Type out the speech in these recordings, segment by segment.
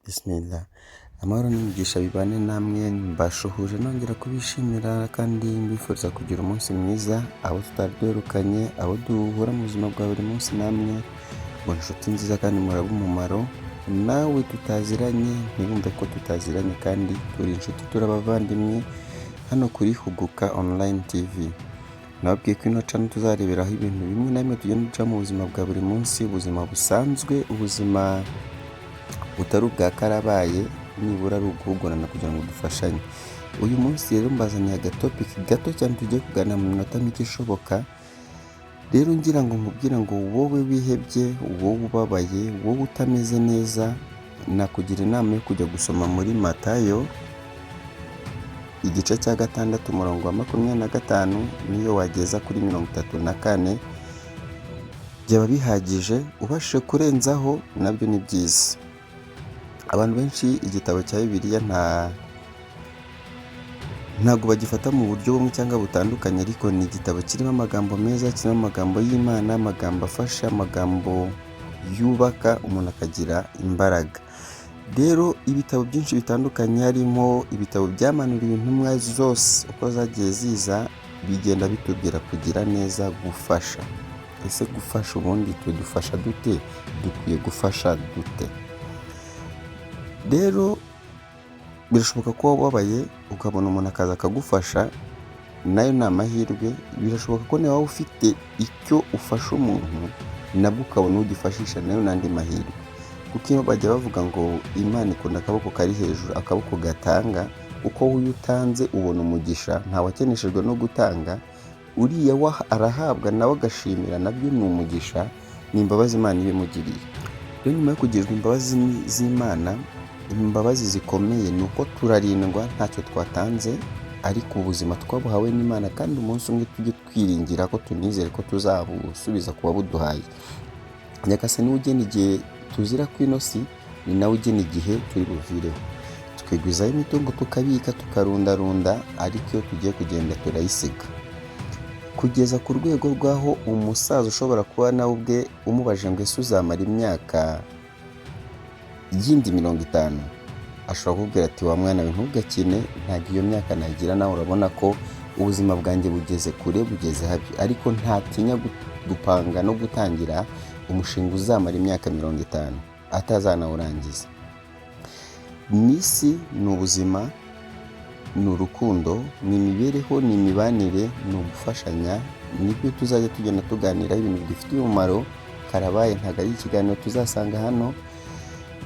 Bismillah. Amahoro n'imigisha bibane namwe, mbashuhuje nongera kubishimira kandi mbifuriza kugira umunsi mwiza, abo tutari duherukanye, abo duhura mu buzima bwa buri munsi, namwe muri inshuti nziza kandi muraba umumaro. Nawe tutaziranye, ntibumve ko tutaziranye kandi turi inshuti, turi abavandimwe hano kuri Huguka Online TV. Nababwiye ko ino channel tuzareberaho ibintu bimwe na bimwe tugenda duca mu buzima bwa buri munsi, ubuzima busanzwe, ubuzima butari ubwa karabaye, nibura ari uguhugurana kugira ngo dufashanye. Uyu munsi rero mbazaniye agatopic gato cyane tugiye kuganira mu minota mike ishoboka. Rero ngira ngo nkubwire ngo wowe wihebye, wowe ubabaye, wowe utameze neza, nakugira inama yo kujya gusoma muri Matayo igice cya 6, umurongo wa 25, niyo wageza kuri 34 byaba bihagije, ubashije kurenzaho nabyo ni byiza. Abantu benshi igitabo cya Bibiliya ntabwo bagifata mu buryo bumwe cyangwa butandukanye, ariko ni igitabo kirimo amagambo meza, kirimo amagambo y'Imana, amagambo afasha, amagambo yubaka umuntu akagira imbaraga. Rero ibitabo byinshi bitandukanye, harimo ibitabo byamanuriwe intumwa zose uko zagiye ziza, bigenda bitubwira kugira neza, gufasha. Ese gufasha ubundi twe dufasha dute? Dukwiye gufasha dute? Rero birashoboka ko waba ubabaye ukabona umuntu akaza akagufasha, nayo ni amahirwe. Birashoboka ko nawe waba ufite icyo ufasha umuntu, nabwo ukabona ugifashisha, nayo ni andi mahirwe. Kuko iyo bajya bavuga ngo Imana ikunda akaboko kari hejuru, akaboko gatanga, kuko iyo utanze ubona umugisha, ntawakeneshejwe no gutanga, uriya arahabwa nawe agashimira, nabyo ni umugisha, ni imbabazi Imana iba imugiriye. Rero nyuma yo kugirirwa imbabazi z'Imana, imbabazi zikomeye ni uko turarindwa ntacyo twatanze, ariko ubuzima twabuhawe n'Imana, kandi umunsi umwe tujye twiringira ko tunizere ko tuzabusubiza ku wabuduhaye. Nyagasani niwe ugena igihe tuzira ku ino si, ni nawe ugena igihe turi buvireho. Twigwizaho imitungo, tukabika, tukarundarunda, ariko iyo tugiye kugenda turayisiga. Kugeza ku rwego rw'aho umusaza ushobora kuba nawe ubwe umubajije ngo ese uzamara imyaka yindi 50, ashobora kukubwira ati: "Wa mwana we, ntugakine, ntabwo iyo myaka nagira, nawe urabona ko ubuzima bwanjye bugeze kure, bugeze habi." Ariko ntatinya gupanga no gutangira umushinga uzamara imyaka 50 atazanawurangiza. N'isi ni ubuzima, ni urukundo, ni imibereho, ni imibanire, ni ugufashanya, nibyo tuzajya tugenda tuganiraho, ibintu bidufitiye umumaro. Karabaye ntabwo ari ikiganiro tuzasanga hano,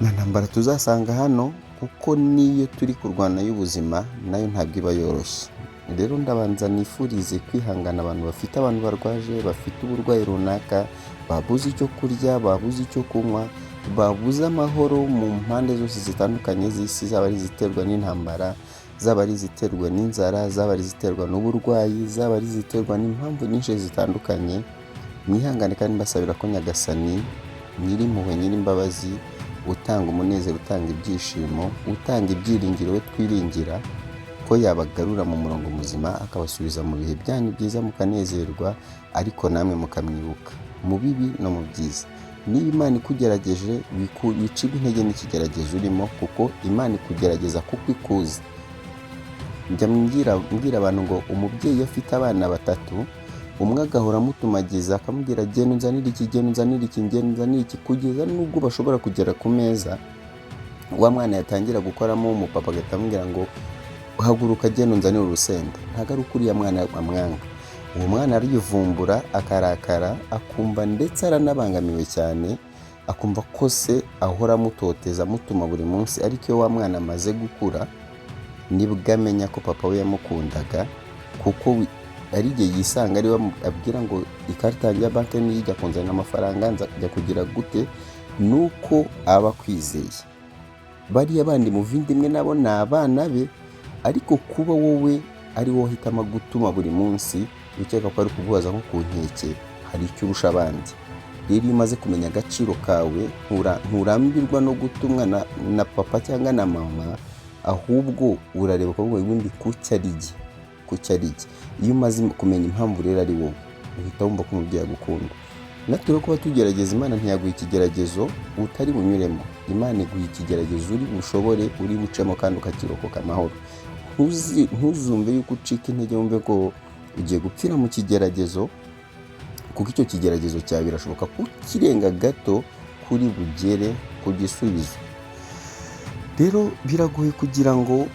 nta ntambara tuzasanga hano, kuko n'iyo turi kurwana y'ubuzima nayo ntabwo iba yoroshye. Rero ndabanza nifurize kwihangana abantu bafite abantu barwaje, bafite uburwayi runaka, babuze icyo kurya, babuze icyo kunywa, babuze amahoro mu mpande zose zitandukanye z'isi, zaba ari iziterwa n'intambara, zaba ari iziterwa n'inzara, zaba ari iziterwa n'uburwayi, zaba ari iziterwa n'impamvu nyinshi zitandukanye. Mwihangane kandi mbasabira ko Nyagasani nyir'impuhwe, nyir'imbabazi, utanga umunezero, utanga ibyishimo, utanga ibyiringiro, we twiringira ko yabagarura mu murongo muzima, akabasubiza mu bihe byanyu byiza, mukanezerwa, ariko namwe mukamwibuka mu bibi no mu byiza. Niba Imana ikugerageje, wicibwa intege n'ikigeragezo urimo, kuko Imana ikugerageza kuko ikuzi. Njya mbwira abantu ngo umubyeyi iyo afite abana batatu, umwe agahora amutumagiza, akamubwira: "Genda unzanire iki, genda unzanire iki, genda unzanire iki," kugeza n'ubwo bashobora kugera ku meza, wa mwana yatangira gukoramo, umupapa agahita amubwira ngo: "Haguruka, genda unzanire urusenda." Ntabwo ari uko uriya mwana amwanga. Uwo mwana arivumbura, akarakara, akumva ndetse aranabangamiwe cyane, akumva ko se ahora amutoteza, amutuma buri munsi. Ariko iyo wa mwana amaze gukura, nibwo amenya ko papa we yamukundaga, kuko ari igihe yisanga ari we abwira ngo: "Ikarita yanjye ya banki niyo ijya kunzanira amafaranga, nzajya kugira gute?" Nuko aba akwizeye. Bariya bandi muvindimwe nabo ni abana be, ariko kuba wowe ari wowe uhitamo gutuma buri munsi, ukeka ko ari kuguhoza nko ku nkeke, hari icyo urusha abandi. Rero iyo umaze kumenya agaciro kawe, nturambirwa no gutumwa na papa cyangwa na mama, ahubwo urareba ukavuga: "Ubundi kuki ari jye? Kuki ari jye?" Iyo umaze kumenya impamvu rero ari wowe, uhita wumva ko umubyeyi agukunda. Natwe rero kuba tugerageza, Imana ntiyaguha ikigeragezo utari bunyuremo. Imana iguha ikigeragezo uri bushobore, uri bucemo kandi ukakirokoka amahoro. Ntuzumve yuko ucika intege, wumve ko ugiye gupfira mu kigeragezo, kuko icyo kigeragezo cyawe birashoboka kukirenga gato kuri bugere ku gisubizo. Rero biragoye kugira ngo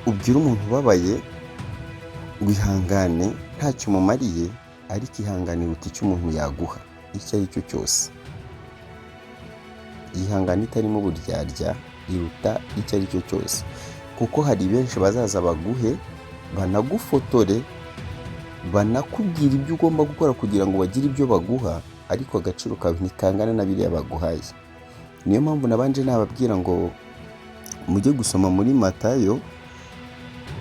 ubwire umuntu ubabaye ngo ihangane ntacyo umumariye, ariko ihangane iruta icyo umuntu yaguha icyo ari cyo cyose. Ihangane itarimo uburyarya iruta icyo ari cyo cyose, kuko hari benshi bazaza baguhe, banagufotore, banakubwira ibyo ugomba gukora kugira ngo bagire ibyo baguha, ariko agaciro kawe ntikangana na biriya baguhaye. Niyo mpamvu nabanje nababwira ngo mujye gusoma muri Matayo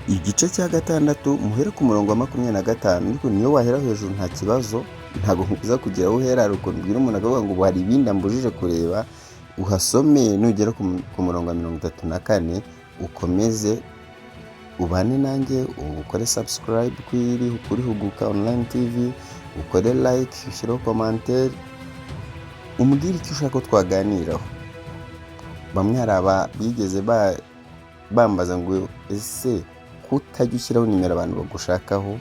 igice cya 6, muhere ku murongo wa 25, ariko niyo wahera hejuru nta kibazo, ntabwo nkubuza kugira aho uhera. Hari ukuntu ubwira umuntu akavuga ngo ubu hari ibindi ambujije kureba. Uhasome, nugera ku murongo wa 34 ukomeze ubane nanjye, ukore subscribe kuri Huguka Online TV, ukore like, ushyireho commentaire, umbwire icyo ushaka ko twaganiraho. Bamwe hari aba bigeze bambaza ngo ese kutajya ushyiraho nimero abantu bagushakaho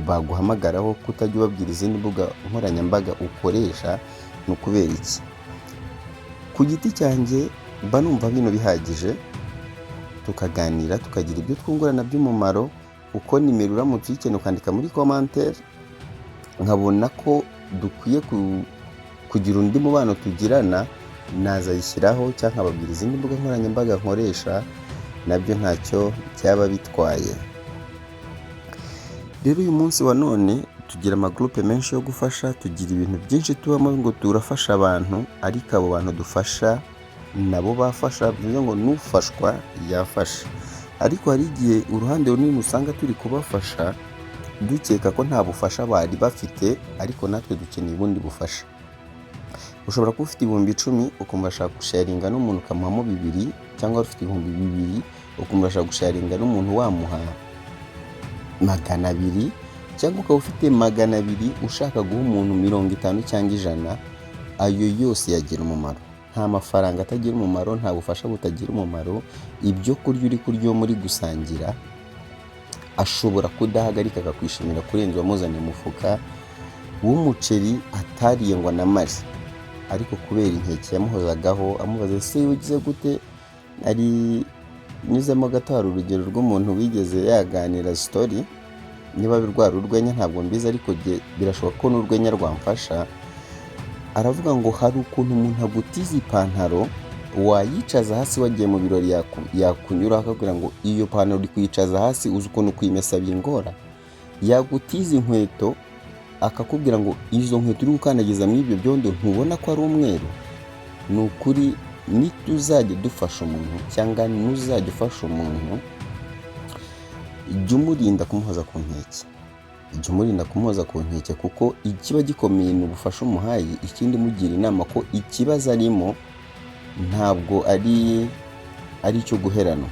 baguhamagaraho, kutajya ubabwira izindi mbuga nkoranyambaga ukoresha, ni ukubera iki? Ku giti cyanjye mba numva bino bihagije, tukaganira, tukagira ibyo twungurana by'umumaro, kuko nimero uramutse uyikeneye ukandika muri commentaire, nkabona ko dukwiye kugira undi mubano tugirana, nazayishyiraho cyangwa nkababwira izindi mbuga nkoranyambaga nkoresha, nabyo ntacyo byaba bitwaye. Rero uyu munsi wa none tugira amagurupe menshi yo gufasha, tugira ibintu byinshi tubamo ngo turafasha abantu, ariko abo bantu dufasha nabo bafasha, bivuze ngo n'ufashwa yafasha. Ariko hari igihe uruhande runini usanga turi kubafasha dukeka ko nta bufasha bari bafite, ariko natwe dukeneye ubundi bufasha. Ushobora kuba ufite 10,000 ukumva urashaka gusharinga n'umuntu ukamuhamo 2, cyangwa ufite 2000 ukumva urashaka gusharinga n'umuntu wamuha 200, cyangwa ukaba ufite 200 ushaka guha umuntu 50 cyangwa 100, ayo yose yagira umumaro. Nta mafaranga atagira umumaro, nta bufasha butagira umumaro. Ibyo kurya uri kurya iyo muri gusangira ashobora kudahagarika akakwishimira kurenza uwamuzaniye umufuka w'umuceri atariye ngo anamare, ariko kubera inkeke yamuhozagaho amubaza ese ugize gute. Ari nyuzemo gato, hari urugero rw'umuntu wigeze yaganira story, niba rwari urwenya ntabwo mbizi, ariko birashoboka ko n'urwenya rwamfasha. Aravuga ngo hari ukuntu umuntu agutiza ipantaro, wayicaza hasi wagiye mu birori, yakunyuraho akakubwira ngo iyo pantaro uri kuyicaza hasi, uzi ukuntu kuyimesa bingora. Yagutiza inkweto akakubwira ngo izo nkweto uri gukandagiza muri ibyo byondo ntubona ko ari umweru. Ni ukuri, nituzajya dufasha umuntu cyangwa ntuzajya ufasha umuntu, jya umurinda kumuhoza ku nkeke, jya umurinda kumuhoza ku nkeke, kuko ikiba gikomeye ni ubufasha umuhaye. Ikindi, mugira inama ko ikibazo arimo ntabwo ari icyo guheranwa,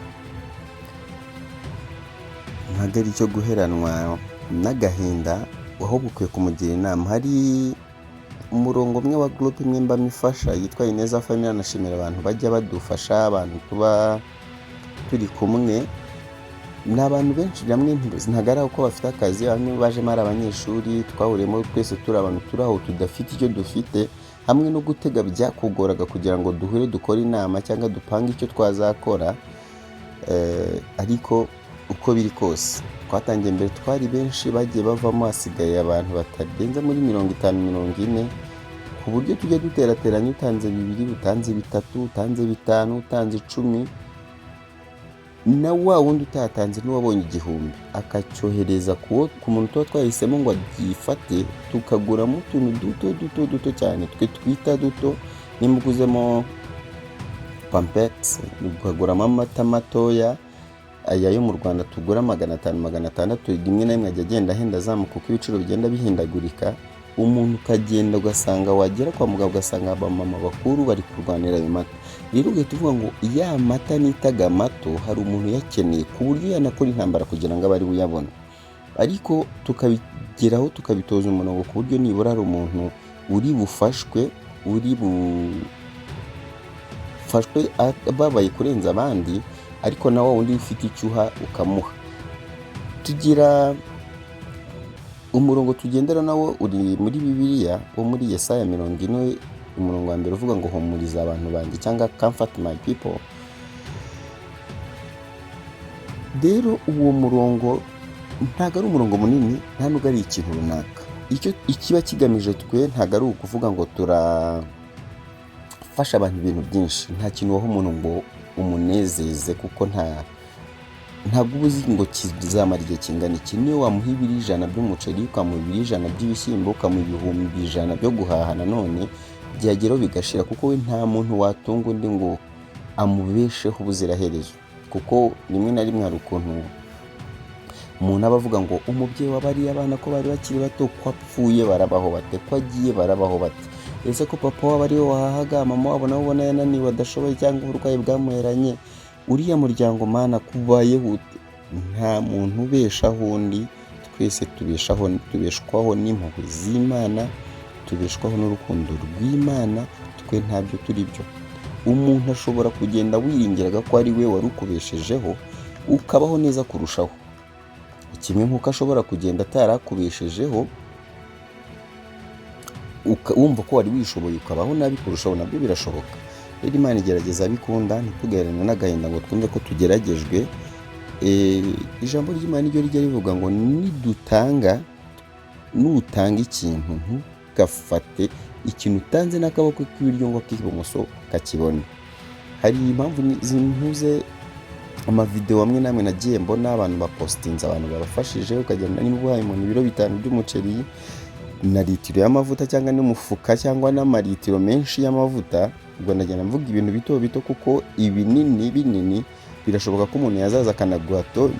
ntabwo ari icyo guheranwa n'agahinda, ahubwo ukwiye kumugira inama. Hari umurongo umwe wa groupe imwe mbamo ifasha yitwa Ineza Family, anashimira abantu bajya badufasha, abantu tuba turi kumwe. Ni abantu benshi, bamwe ntabwo ari uko bafite akazi, bamwe bajemo ari abanyeshuri twahuriyemo, twese turi abantu turi aho tudafite icyo dufite, hamwe no gutega byakugoraga kugira ngo duhure dukore inama cyangwa dupange icyo twazakora. Ariko uko biri kose twatangiye mbere twari benshi, bagiye bavamo hasigaye abantu batarenze muri 50, 40, ku buryo tujya duterateranya, utanze 2, utanze 3, utanze 5, utanze 10, na wa wundi utatanze n'uwabonye 1000 akacyohereza ku muntu tuba twahisemo ngo agifate, tukaguramo utuntu duto duto duto cyane twe twita duto. Nimba uguzemo pampegisi, ukaguramo amata matoya, aya yo mu Rwanda tugura 500, 600, rimwe na rimwe ajya agenda ahenda azamuka uko ibiciro bigenda bihindagurika. Umuntu ukagenda ugasanga wagera kwa muganga ugasanga abamama bakuru bari kurwanira ayo mata. Rero ugahita uvuga ngo ya mata nitaga mato hari umuntu uyakeneye, ku buryo yanakora intambara kugira ngo abe ari we uyabona. Ariko tukabigeraho tukabitoza umurongo, ku buryo nibura hari umuntu uri bufashwe, uri ufashwe ababaye kurenza abandi, ariko na wa wundi ufite icyo uha ukamuha. Tugira umurongo tugendera nawo uri muri Bibiliya, wo muri Yesaya 40, umurongo wa mbere, uvuga ngo "Humuriza abantu banjye" cyangwa "Comfort my people". Rero uwo murongo ntabwo ari umurongo munini, nta nubwo ari ikintu runaka. Icyo ikiba kigamije twe ntabwo ari ukuvuga ngo turafasha abantu ibintu byinshi. Nta kintu waha umuntu ngo umunezeze, kuko ntabwo uba uzi ngo kizamara igihe kingana iki. Niyo wamuha ibiro 100 by'umuceri, ukamuha ibiro 100 by'ibishyimbo, ukamuha 100,000 byo guhaha, nanone byageraho bigashira, kuko we nta muntu watunga undi ngo amubesheho ubuziraherezo. Kuko rimwe na rimwe hari ukuntu umuntu aba avuga ngo umubyeyi wa bariya bana ko bari bakiri bato, ko apfuye barabaho bate? Ko agiye barabaho bate? Ese ko papa wabo ariwe wahahaga, mama wabo nawe ubona yananiwe, adashoboye, cyangwa uburwayi bwamuheranye, uriya muryango Mana kubayeho ute? Nta muntu ubeshaho undi. Twese tubeshaho, tubeshwaho n'impuhwe z'Imana, tubeshwaho n'urukundo rw'Imana. Twe ntabyo turi byo. Umuntu ashobora kugenda wiringiraga ko ari we wari ukubeshejeho, ukabaho neza kurushaho, kimwe nk'uko ashobora kugenda atarakubeshejeho, wumva ko wari wishoboye, ukabaho nabi kurushaho. Nabyo birashoboka. Rero Imana igerageza abikunda. Ntitugaherane n'agahinda ngo twumve ko tugeragejwe. Ijambo ry'Imana niryo rijya rivuga ngo nidutanga, nutanga ikintu, ntugafate ikintu utanze n'akaboko k'iburyo ngo ak'ibumoso kakibone. Hari impamvu zimpuze amavideo amwe n'amwe nagiye mbona abantu bapositinze, abantu babafashije, ukagenda niba uhaye umuntu ibiro 5 by'umuceri na litiro y'amavuta cyangwa n'umufuka cyangwa n'amaritiro menshi y'amavuta. Ubwo ndagenda mvuga ibintu bito bito, kuko ibinini binini birashoboka ko umuntu yazaza akanaguha toni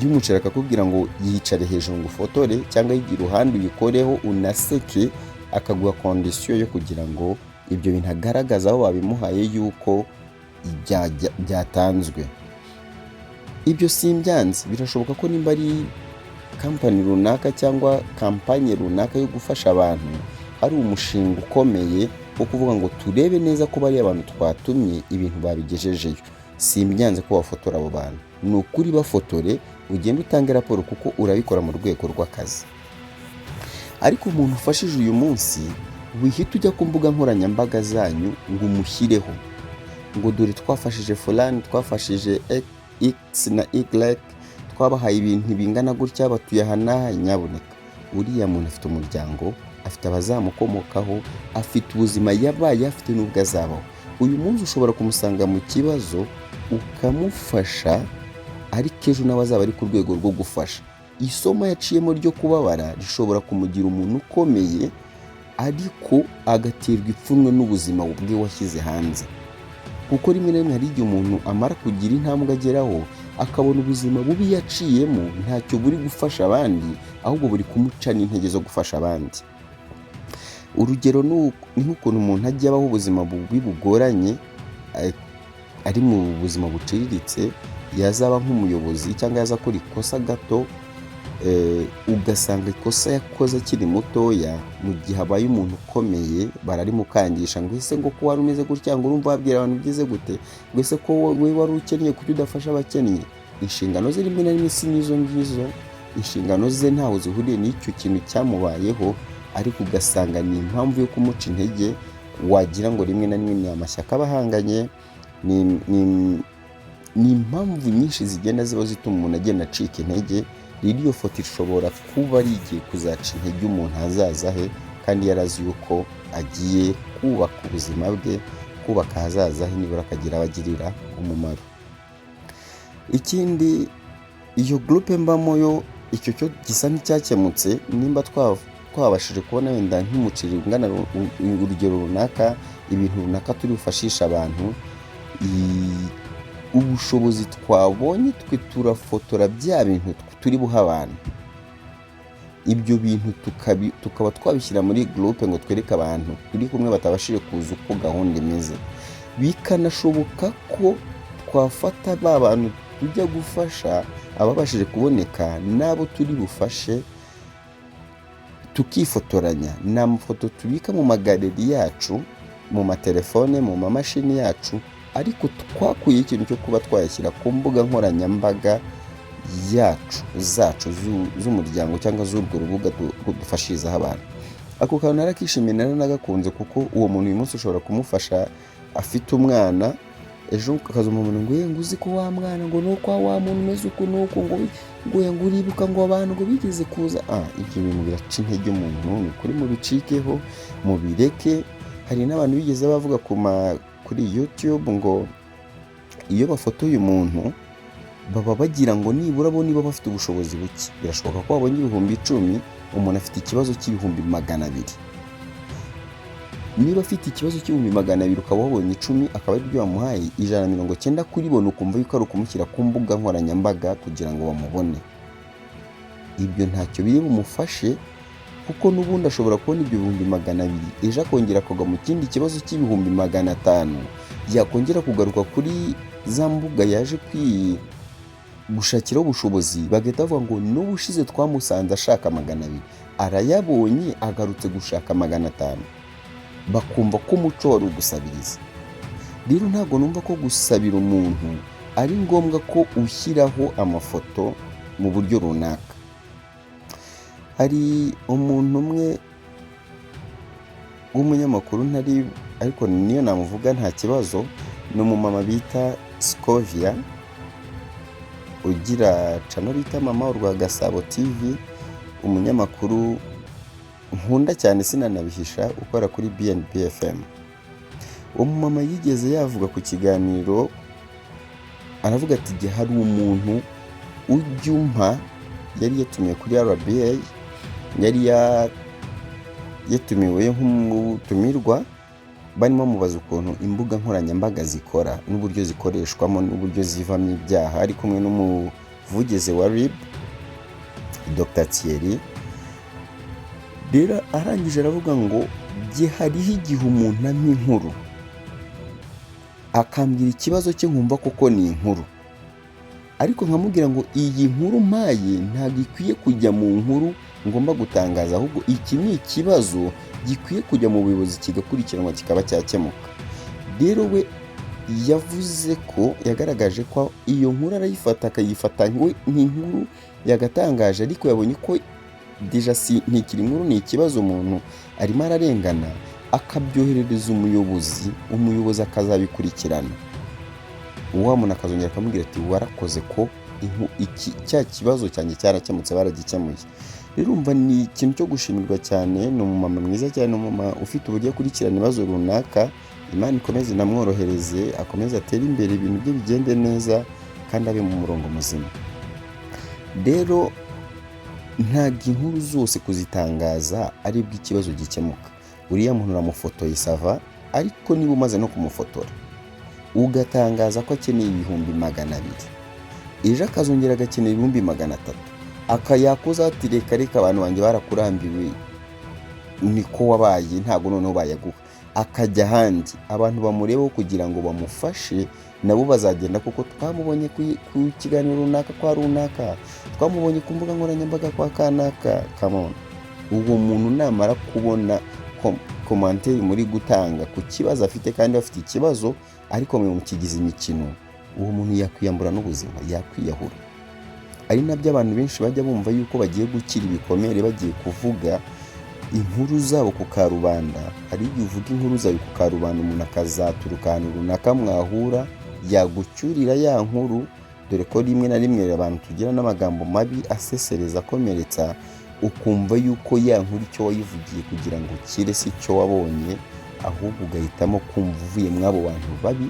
y'umuceri, akakubwira ngo yicare hejuru ngo ufotore, cyangwa yigire iruhande uyikoreho unaseke, akaguha condition yo kugira ngo ibyo bintu agaragaza aho babimuhaye yuko byatanzwe. Ibyo simbyanze. Birashoboka ko nimba ari kampani runaka cyangwa kampanye runaka yo gufasha abantu, hari umushinga ukomeye wo kuvuga ngo turebe neza ko bariya abantu twatumye ibintu babigejejeyo, simbyanze ko wafotora abo bantu. Ni ukuri, bafotore, ugende utange raporo, kuko urabikora mu rwego rw'akazi. Ariko umuntu ufashije uyu munsi, wihita ujya ku mbuga nkoranyambaga zanyu ngo umushyireho ngo dore twafashije fulani, twafashije X na Y, twabahaye ibintu bingana gutya, batuye aha n'aha. Nyabuneka, uriya muntu afite umuryango, afite abazamukomokaho, afite ubuzima yabaye afite n'ubwo azabaho. Uyu munsi ushobora kumusanga mu kibazo ukamufasha, ariko ejo nawe azaba ari ku rwego rwo gufasha. Isomo yaciyemo ryo kubabara rishobora kumugira umuntu ukomeye, ariko agaterwa ipfunwe n'ubuzima bwe washyize hanze. Kuko rimwe na rimwe hari igihe umuntu amara kugira intambwe ageraho, akabona ubuzima bubi yaciyemo ntacyo buri gufasha abandi, ahubwo buri kumuca n'intege zo gufasha abandi. Urugero ni nk'ukuntu umuntu ajya abaho ubuzima bubi bugoranye, ari mu buzima buciriritse, yazaba nk'umuyobozi cyangwa yaza akora ikosa gato, ugasanga ikosa yakoze akiri mutoya, mu gihe abaye umuntu ukomeye bararimukangisha ngo ese ngo ko wari umeze gutya, ngo urumva wabwira abantu byize gute? Ngo ese ko wowe wari ukennye, kuki udafasha abakennye? Inshingano ze rimwe na rimwe si n'izo ngizo, inshingano ze ntaho zihuriye n'icyo kintu cyamubayeho, ariko ugasanga ni impamvu yo kumuca intege. Wagira ngo rimwe na rimwe ni amashyaka aba ahanganye, ni impamvu nyinshi zigenda ziba zituma umuntu agenda acika intege. Rero iyo foto ishobora kuba ari igiye kuzaca intege umuntu ahazaza he, kandi yarazi yuko agiye kubaka ubuzima bwe, kubaka ahazaza he, nibura akagira abo agirira umumaro. Ikindi, iyo groupe mbamo yo, icyo cyo gisa n'icyakemutse. Nimba twabashije kubona wenda nk'umuceri ungana urugero runaka, ibintu runaka turi bufashishe abantu, ubushobozi twabonye, twe turafotora bya bintu turi buhe abantu, ibyo bintu tukaba twabishyira muri groupe ngo twereke abantu turi kumwe batabashije kuza uko gahunda imeze. Bikanashoboka ko twafata ba bantu tujya gufasha, ababashije kuboneka n'abo turi bufashe, tukifotoranya. Ni amafoto tubika mu ma gallery yacu. Mu matelefone, mu mamashini yacu, ariko twakuye ikintu cyo kuba twayashyira ku mbuga nkoranyambaga yacu zacu z'umuryango cyangwa z'urwo rubuga dufashirizaho abantu. Ako kantu narakishimiye, naranagakunze, kuko uwo muntu uyu munsi ushobora kumufasha afite umwana, ejo ukaza umuntu ngo: "Ngo uzi ko wa mwana ngo ni uko wa muntu umeze uku n'uku, ngo uribuka ngo abantu ngo bigeze kuza." Ah, ibyo bintu biraca intege umuntu. Ni ukuri, mubicikeho, mubireke. Hari n'abantu bigeze bavuga kuri YouTube ngo iyo bafotoye umuntu baba bagira ngo nibura bo niba bafite ubushobozi buke. Birashoboka ko wabonye 10,000, umuntu afite ikibazo cy'ibihumbi 200. Niba afite ikibazo cy'ibihumbi 200, ukaba wabonye 10, akaba ari byo wamuhaye, 190 kuribona, ukumva yuko ari ukumushyira ku mbuga nkoranyambaga kugira ngo bamubone. Ibyo ntacyo biri bumufashe, kuko n'ubundi ashobora kubona ibyo bihumbi 200, ejo akongera akagwa mu kindi kibazo cy'ibihumbi 500, yakongera kugaruka kuri za mbuga yaje gushakiraho ubushobozi, bagahita bavuga ngo n'ubushize twamusanze ashaka 200, arayabonye, agarutse gushaka 500. Bakumva ko umuco wari ugusabiriza. Rero ntabwo numva ko gusabira umuntu ari ngombwa ko ushyiraho amafoto mu buryo runaka. Hari umuntu umwe w'umunyamakuru ntari, ariko niyo namuvuga nta kibazo, ni umumama bita Scovia, ugira channel bita Mama Urwa Gasabo TV, umunyamakuru nkunda cyane sinanabihisha, ukora kuri B&B FM. Uwo mumama yigeze yavuga ku kiganiro, aravuga ati: "Igihe hari umuntu ujya umpa." Yari yatumiwe kuri RBA, yari yatumiwe nk'umutumirwa, barimo bamubaza ukuntu imbuga nkoranyambaga zikora n'uburyo zikoreshwamo n'uburyo zivamo ibyaha, ari kumwe n'umuvugizi wa RIB, Dr Thierry. Rero arangije aravuga ngo: "Jye hariho igihe umuntu ampa inkuru, akambwira ikibazo cye, nkumva koko ni inkuru, ariko nkamubwira ngo iyi nkuru mpaye ntabwo ikwiye kujya mu nkuru ngomba gutangaza, ahubwo iki ni ikibazo gikwiye kujya mu buyobozi, kigakurikiranwa, kikaba cyakemuka." Rero we yavuze ko yagaragaje ko iyo nkuru arayifata, akayifata nk'inkuru yagatangaje, ariko yabonye ko déjà si ntikiri inkuru, ni ikibazo, umuntu arimo ararengana, akabyoherereza umuyobozi, umuyobozi akazabikurikirana. Wa muntu akazongera akamubwira ati: "Warakoze ko iki cya kibazo cyanjye cyarakemutse, baragikemuye." Rero urumva ni ikintu cyo gushimirwa cyane. Ni umumama mwiza cyane, ni umumama ufite uburyo akurikirana ibibazo runaka. Imana ikomeze inamworohereze, akomeze atere imbere, ibintu bye bigende neza kandi abe mu murongo muzima. Rero ntabwo inkuru zose kuzitangaza aribwo ikibazo gikemuka. Uriya muntu uramufotoye, ça va, ariko niba umaze no kumufotora ugatangaza ko akeneye 200,000, ejo akazongera agakenera 300,000, akayakoza ati: "Reka reka, abantu banjye barakurambiwe, niko wabaye, ntabwo noneho bayaguha," akajya ahandi, abantu bamurebaho kugira ngo bamufashe nabo bazagenda, kuko twamubonye ku kiganiro runaka kwa runaka, twamubonye ku mbuga nkoranyambaga kwa kanaka. Come on, uwo muntu namara kubona commentaire muri gutanga ku kibazo afite, kandi afite ikibazo ariko mwe mukigize imikino, uwo muntu yakwiyambura n'ubuzima, yakwiyahura. Ari nabyo abantu benshi bajya bumva yuko bagiye gukira ibikomere bagiye kuvuga inkuru zabo ku karubanda. Hari igihe uvuga inkuru zawe ku karubanda, umuntu akazaturuka ahantu runaka mwahura, yagucyurira ya nkuru, dore ko rimwe na rimwe abantu tugira n'amagambo mabi asesereza, akomeretsa, ukumva yuko ya nkuru icyo wayivugiye kugira ngo ukire si cyo wabonye, ahubwo ugahitamo kumva uvuye muri abo bantu babi,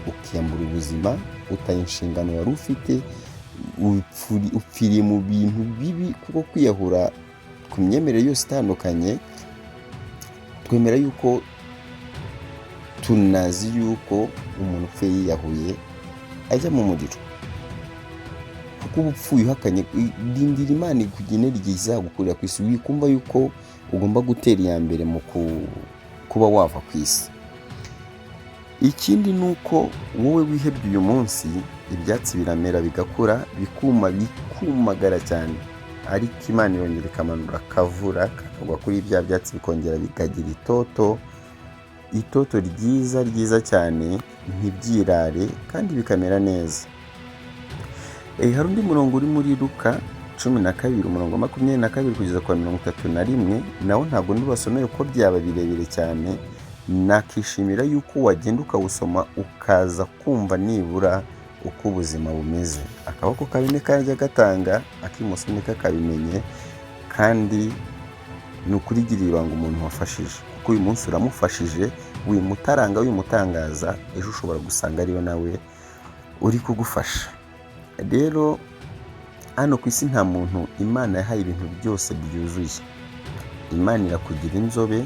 ukiyambura ubuzima, utaye inshingano wari ufite, upfiriye mu bintu bibi. Kuko kwiyahura, ku myemerere yose itandukanye, twemera yuko, tunazi yuko umuntu upfuye yiyahuye ajya mu muriro, kuko uba upfuye uhakanye. Rindira Imana ikugenera igihe izagukurira ku isi, wikumva yuko ugomba gutera iya mbere mu kuba wava ku isi. Ikindi ni uko wowe wihebye uyu munsi, ibyatsi biramera, bigakura, bikuma, bikumagara cyane, ariko Imana irongera ikamanura akavura kakagwa kuri bya byatsi, bikongera bikagira itoto. Itoto ryiza ryiza cyane, ntibyirare kandi bikamera neza. Hari undi murongo uri muri Luka 12 umurongo wa 22 kugeza ku wa 31, nawo ntabwo ndibasomere kuko byaba birebire cyane. Nakishimira yuko wagenda ukawusoma, ukaza kumva nibura uko ubuzima bumeze. Akaboko kabi ntikajya gatanga, ak'imoso ntikakabimenye. Kandi ni ukuri, girira ibanga umuntu wafashije, kuko uyu munsi uramufashije, wimutaranga, wimutangaza, ejo ushobora gusanga ariwe nawe uri kugufasha. Rero hano ku isi nta muntu Imana yahaye ibintu byose byuzuye. Imana irakugira inzobe,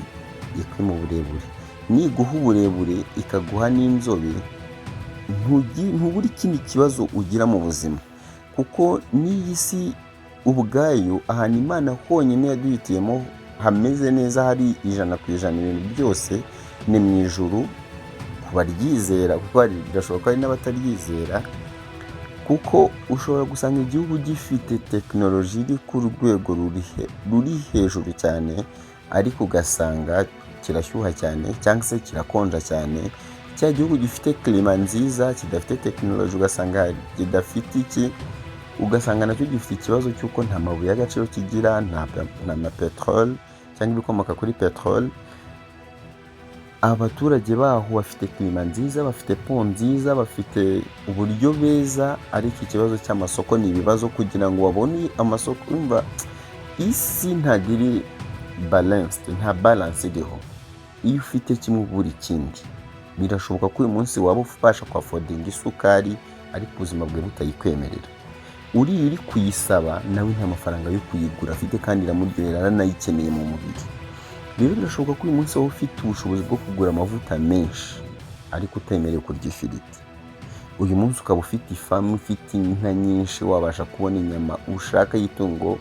ikwima uburebure. Niguha uburebure ikaguha n'inzobe, ntubura ikindi kibazo ugira mu buzima, kuko n'iyi si ubwayo, ahantu Imana honyine yaduhitiyemo hameze neza, hari 100% ibintu byose, ni mu ijuru ku baryizera, kuko birashoboka ko hari n'abataryizera. Kuko ushobora gusanga igihugu gifite tekinoloji iri ku rwego ruri hejuru cyane, ariko ugasanga kirashyuha cyane cyangwa se kirakonja cyane. Cya gihugu gifite climat nziza kidafite tekinoloji, ugasanga kidafite iki, ugasanga nacyo gifite ikibazo cy'uko nta mabuye y'agaciro kigira, nta ma peteroli cyangwa ibikomoka kuri peteroli. Abaturage baho bafite climat nziza, bafite peau nziza, bafite uburyo beza, ariko ikibazo cy'amasoko ni ibibazo kugira ngo babone amasoko. Urumva isi ntabwo iri balanced, nta balance iriho. Iyo ufite kimwe ubura ikindi. Birashoboka ko uyu munsi waba ubasha kwaffordinga isukari, ariko ubuzima bwawe butayikwemerera. Uriya uri kuyisaba nawe nta mafaranga yo kuyigura afite, kandi iramuryohera, aranayikeneye mu mubiri. Rero birashoboka ko uyu munsi waba ufite ubushobozi bwo kugura amavuta menshi, ariko utemerewe kurya ifiriti. Uyu munsi ukaba ufite ifamu, ufite inka nyinshi, wabasha kubona inyama ushaka y'itungo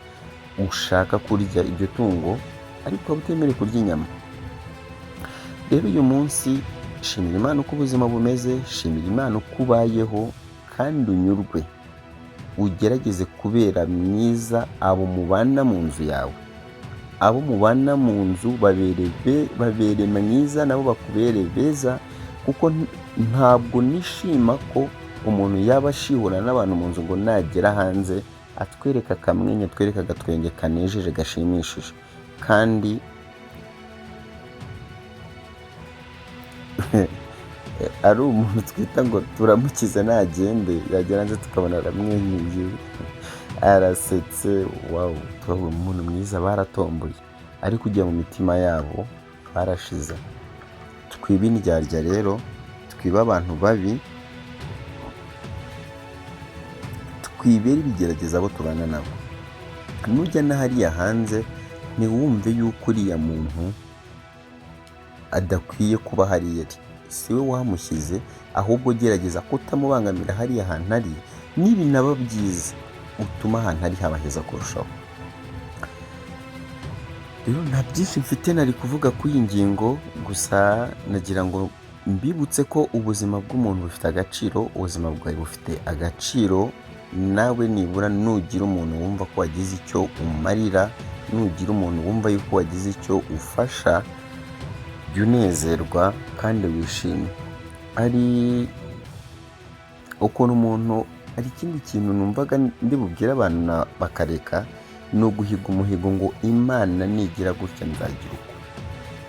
ushaka kurya, iryo tungo, ariko ukaba utemerewe kurya inyama. Rero uyu munsi shimira Imana uko ubuzima bumeze, shimira Imana uko ubayeho, kandi unyurwe. Ugerageze kubera mwiza abo mubana mu nzu yawe. Abo mubana mu nzu babere mwiza, nabo bakubere beza, kuko ntabwo nishima ko umuntu yaba ashihura n'abantu mu nzu ngo nagera hanze atwereka akamwenyu, atwereka agatwenge kanejeje, gashimishije, kandi ari umuntu twita ngo turamukize nagende, yagera hanze tukabona aramwenyuye, arasetse, wow, tukavuga umuntu mwiza, baratomboye. Ariko ujya mu mitima yabo barashize. Twibe indyarya rero, twibe abantu babi, twibere ibigerageza abo tubana nabo. Nujya na hariya hanze, ntiwumve yuko uriya muntu adakwiye kuba hariya ari, si we wamushyize. Ahubwo gerageza kutamubangamira hariya hantu ari. Nibinaba byiza, utuma ahantu ari haba heza kurushaho. Rero nta byinshi mfite nari kuvuga kuri iyi ngingo, gusa nagira ngo mbibutse ko ubuzima bw'umuntu bufite agaciro, ubuzima bwawe bufite agaciro. Nawe nibura nugira umuntu wumva ko wagize icyo umarira, nugira umuntu wumva yuko wagize icyo ufasha, jya unezerwa kandi wishime. Hari ukuntu umuntu, hari ikindi kintu numvaga ndi bubwire abantu bakareka, ni uguhiga umuhigo ngo Imana nigira gutya nzagira uko.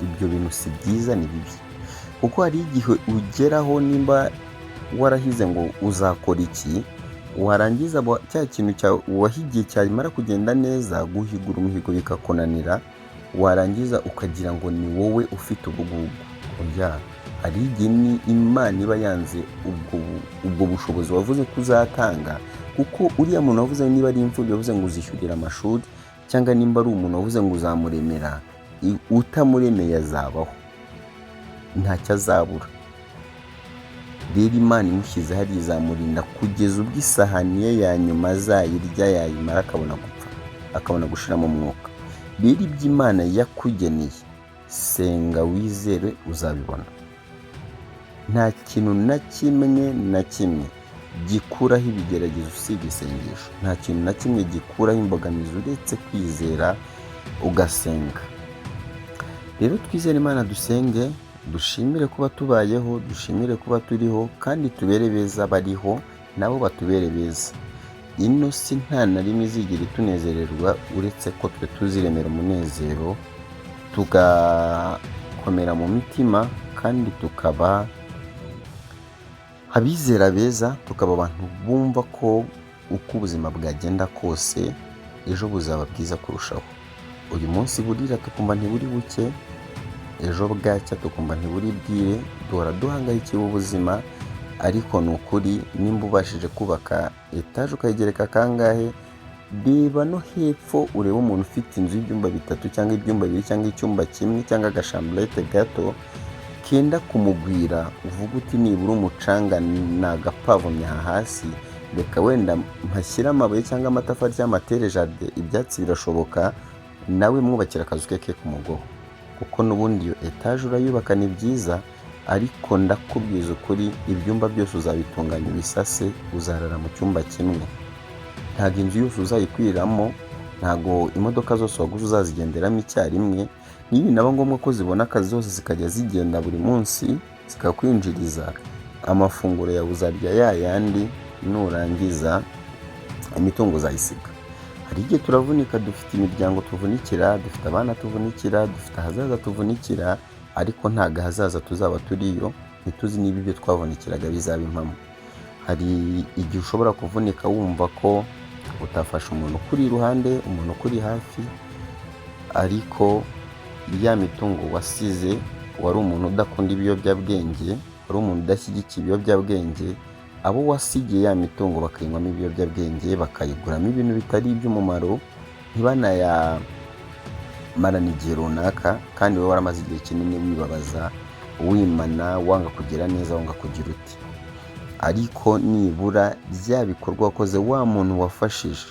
Ibyo bintu si byiza, ni bibi, kuko hari igihe ugeraho, nimba warahize ngo uzakora iki, warangiza cya kintu wahigiye cyamara kugenda neza, guhigura umuhigo bikakunanira, warangiza ukagira ngo ni wowe ufite ubugugu. Oya, hari igihe Imana iba yanze ubwo bushobozi wavuze ko uzatanga, kuko uriya muntu wavuze, niba ari imfubyi wavuze ngo uzishyurira amashuri, cyangwa nimba ari umuntu wavuze ngo uzamuremera, utamuremeye azabaho, ntacyo azabura. Rero Imana imushyize hariya izamurinda kugeza ubwo isahani ye ya nyuma azayirya, yayimara akabona gupfa, akabona gushiramo umwuka. Rero ibyo Imana yakugeneye, senga wizere, uzabibona. Nta kintu na kimwe na kimwe gikuraho ibigeragezo usibye isengesho. Nta kintu na kimwe gikuraho imbogamizi uretse kwizera ugasenga. Rero twizere Imana, dusenge. Dushimire kuba tubayeho, dushimire kuba turiho, kandi tubere beza bariho, nabo batubere beza. Ino si nta na rimwe izigera itunezererwa, uretse ko twe tuziremera umunezero, tugakomera mu mitima, kandi tukaba abizera beza, tukaba abantu bumva ko uko ubuzima bwagenda kose ejo buzaba bwiza kurushaho. Uyu munsi burira tukumva ntiburi buke, ejo bwacya tukumva ntiburi bwire, duhora duhangayikiye ubuzima. Ariko ni ukuri, nimba ubashije kubaka etaje ukayigereka kangahe, reba no hepfo urebe umuntu ufite inzu y'ibyumba bitatu cyangwa ibyumba bibiri cyangwa icyumba kimwe cyangwa agashamburete gato kenda kumugwira, uvuga uti: "Nibura umucanga nagapavomye aha hasi, reka wenda mpashyire amabuye cyangwa amatafari cyangwa amatere jardin, ibyatsi birashoboka." Nawe mwubakira akazu ke ke kumugoho, kuko n'ubundi iyo etaje urayubaka ni byiza, ariko ndakubwiza ukuri, ibyumba byose uzabitunganya ubisase, uzarara mu cyumba kimwe. Ntabwo inzu yose uzayikwiramo, ntabwo imodoka zose waguze uzazigenderamo icyarimwe. Niba binaba ngombwa ko zibona akazi zose zikajya zigenda buri munsi zikakwinjiriza, amafunguro yawe uzarya ya yandi, nurangiza imitungo uzayisiga. Hari igihe turavunika, dufite imiryango tuvunikira, dufite abana tuvunikira, dufite ahazaza tuvunikira, ariko ntabwo ahazaza tuzaba turiyo, ntituzi niba ibyo twavunikiraga bizaba impamo. Hari igihe ushobora kuvunika wumva ko utafasha umuntu ukuri iruhande, umuntu ukuri hafi, ariko ya mitungo wasize, wari umuntu udakunda ibiyobyabwenge, wari umuntu udashyigikiye ibiyobyabwenge, abo wasigiye ya mitungo bakayinywamo ibiyobyabwenge, bakayiguramo ibintu bitari iby'umumaro, ntibanayamarane igihe runaka, kandi wowe waramaze igihe kinini wibabaza, wimana, wanga kugira neza, wanga kugira uti. Ariko nibura bya bikorwa wakoze, wa muntu wafashije,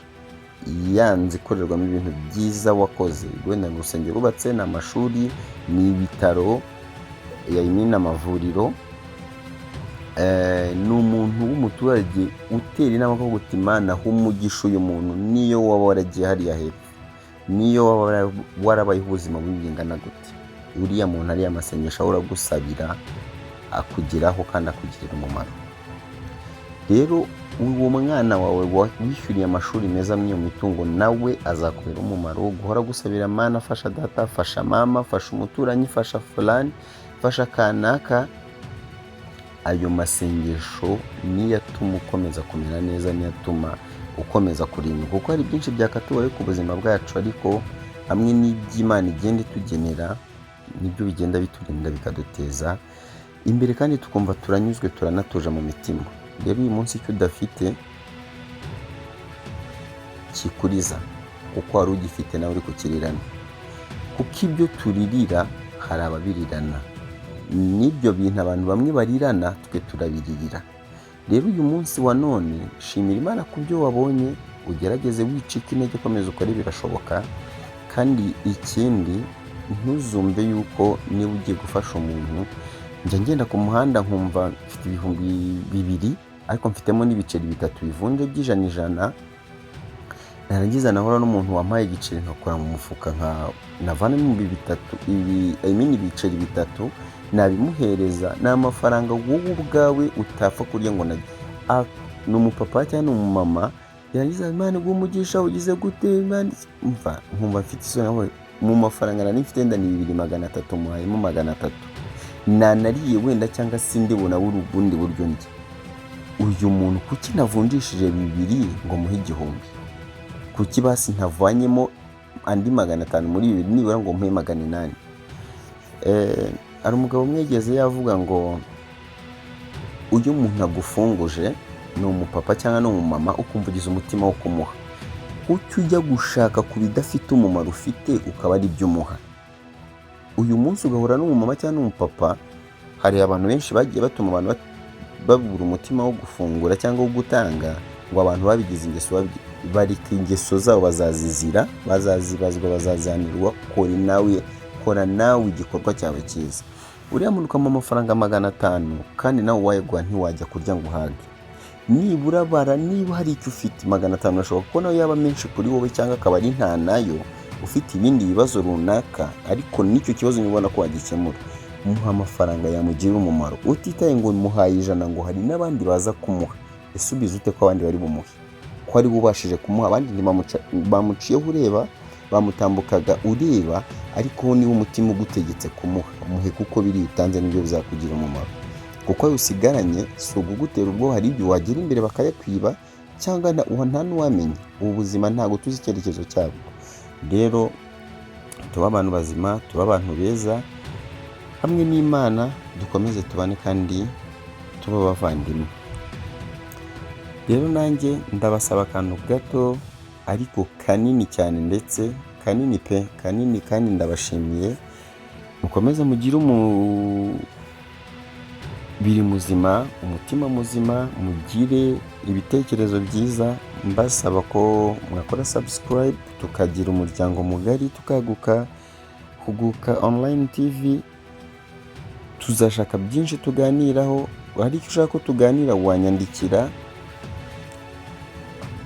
ya nzu ikorerwamo ibintu byiza wakoze, wenda ni urusengero wubatse, ni amashuri, ni ibitaro, ni amavuriro, ni umuntu w'umuturage utera inama akavuga uti: "Imana ha umugisha uyu muntu." Niyo waba waragiye hariya hepfo, niyo waba warabayeho ubuzima bubi bingana gute, uriya muntu, ariya masengesho ahora agusabira akugeraho kandi akugirira umumaro. Rero uwo mwana wawe wishyuriye amashuri meza muri iyo mitungo, nawe azakubera umumaro guhora agusabira: "Mana fasha data, fasha mama, fasha umuturanyi, fasha fulani, fasha kanaka." Ayo masengesho niyo atuma ukomeza kumera neza, niyo atuma ukomeza kurindwa, kuko hari byinshi byakatubaye ku buzima bwacu, ariko hamwe n'iby'Imana igenda itugenera nibyo bigenda biturinda, bikaduteza imbere, kandi tukumva turanyuzwe, turanatuje mu mitima. Rero uyu munsi icyo udafite kikuriza, kuko wari ugifite nawe uri kukirirana, kuko ibyo turirira hari ababirirana, n'ibyo bintu abantu bamwe barirana twe turabiririra. Rero uyu munsi wa none shimira Imana ku byo wabonye, ugerageze wicika intege, komeza ukore, birashoboka. Kandi ikindi, ntuzumve yuko niba ugiye gufasha umuntu. Njya ngenda ku muhanda nkumva mfite 2000, ariko mfitemo n'ibiceri bitatu bivunje by'ijana ijana, narangiza nahura n'umuntu wampaye igiceri nkakora mu mufuka, nka navanamo 3000, ibi, I mean, ibiceri bitatu nabimuhereza. Ni amafaranga wowe ubwawe utapfa kurya ngo ni umupapa cyangwa ni umumama, yarangiza: "Imana iguhe umugisha, ugize gute, Imana." Mva nkumva mfite isoni nawe. Mu mafaranga nari mfite wenda ni 2300, muhayemo 300, nanariye wenda cyangwa se ndi bunabure ubundi buryo ndya. Uyu muntu kuki navunjishije bibiri ngo muhe 1000? Kuki basi ntavanyemo andi 500 muri bibiri, nibura ngo muhe 800? Hari umugabo umwegeze yavuga ngo uyu muntu agufunguje, ni umupapa cyangwa ni umumama, ukumva ugize umutima wo kumuha, kuki ujya gushaka ku bidafite umumaro ufite ukaba ari byo umuha? Uyu munsi ugahura n'umumama cyangwa n'umupapa, hari abantu benshi bagiye batuma abantu babura umutima wo gufungura cyangwa wo gutanga, ngo abantu babigize ingeso, bareka ingeso zabo, bazazizira, bazazibazwa, bazazihanirwa. Kora nawe, kora nawe igikorwa cyawe cyiza. Uriya muntu ukamuha amafaranga 500, kandi nawe wayaguha ntiwajya kurya ngo uhage. Nibura bara niba hari icyo ufite, 500 ashobora kuba nayo yaba menshi kuri wowe, cyangwa akaba ari nta nayo, ufite ibindi bibazo runaka, ariko n'icyo kibazo ubona ko wagikemura. Muha amafaranga yamugirira umumaro, utitaye ngo muhaye 100 ngo hari n'abandi baza kumuha. Ese ubizi ute ko abandi bari bumuhe, ko ari we ubashije kumuha? Abandi bamuciyeho ureba, bamutambukaga ureba, ariko niba umutima ugutegetse kumuha, muhe, kuko biri utanze nibyo bizakugira umumaro. Kuko ayo usigaranye si ugugutera ubwoba, hari igihe wagera imbere bakayakwiba, cyangwa nta n'uwamenya. Ubu buzima ntabwo tuzi icyerekezo cyabwo. Rero tuba abantu bazima, tuba abantu beza hamwe n'Imana, dukomeze tubane kandi tuba abavandimwe. Rero nanjye ndabasaba akantu gato ariko kanini cyane, ndetse kanini pe, kanini, kandi ndabashimiye. Mukomeze mugire umubiri muzima, umutima muzima, mugire ibitekerezo byiza. Mbasaba ko mwakora subscribe, tukagira umuryango mugari, tukaguka. Huguka Online TV, tuzashaka byinshi tuganiraho. Hari icyo ushaka ko tuganira, wanyandikira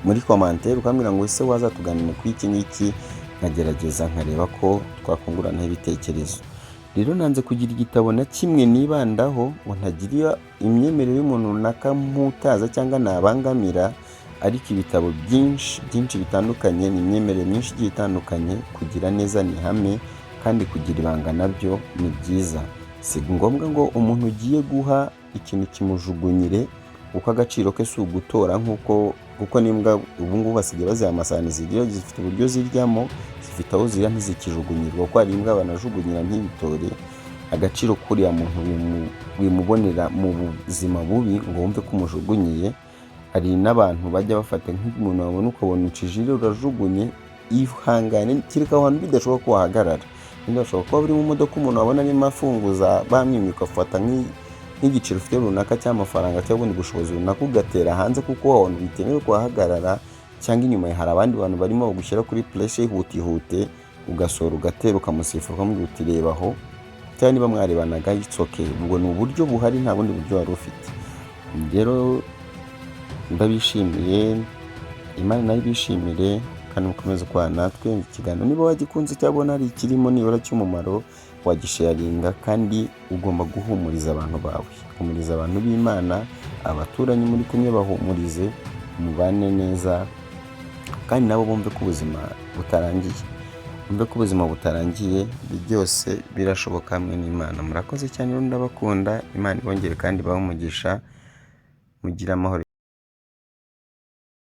muri commentaire ukambwira ngo ese wazatuganira kuri iki n'iki, nkagerageza nkareba ko twakunguranaho ibitekerezo. Rero nanze kugira igitabo na kimwe nibandaho ngo ntagira imyemerere y'umuntu runaka mputaza cyangwa nabangamira, ariko ibitabo byinshi byinshi bitandukanye, ni imyemerere myinshi igiye itandukanye. Kugira neza ni ihame, kandi kugira ibanga nabyo ni byiza. Si ngombwa ngo umuntu ugiye guha ikintu kimujugunyire, kuko agaciro ke si ugutora nk'uko, kuko n'imbwa ubu ngubu basigaye baziha amasahani zirya, zifite uburyo ziryamo, zifite aho zirira, ntizikijugunyirwa, kuko hari imbwa banajugunyira ntibitore. Agaciro k'uriya muntu wimubonera mu buzima bubi ngo wumve ko umujugunyiye. Hari n'abantu bajya bafata nk'umuntu wabona ukabona ucijire urajugunye. Ihangane, kereka aho hantu bidashoboka ko wahagarara. Wenda bashobora kuba buri mu modoka, umuntu wabona arimo afunguza bamwimye, ugafata nk'igiciro ufite runaka cy'amafaranga cyangwa ubundi bushobozi runaka, ugatera hanze, kuko wabona bitemewe kuhahagarara, cyangwa inyuma hari abandi bantu barimo bagushyira kuri pressure, ihutihute ugasohora, ugatera, ukamusifura, ukamubwira uti reba aho, cyangwa niba mwarebanaga, it's okay. Ubwo ni uburyo buhari, nta bundi buryo wari ufite. Rero ndabishimiye, Imana nayo ibishimire, kandi mukomeze kubana natwe. Ikiganiro niba wagikunze cyangwa ubona hari ikirimo nibura cy'umumaro, wagisharinga. Kandi ugomba guhumuriza abantu bawe, humuriza abantu b'Imana, abaturanyi muri kumwe bahumurize, mubane neza, kandi nabo bumve ko ubuzima butarangiye, bumve ko ubuzima butarangiye, byose birashoboka hamwe n'Imana. Murakoze cyane rero, ndabakunda. Imana ibongere kandi ibahe umugisha, mugire amahoro.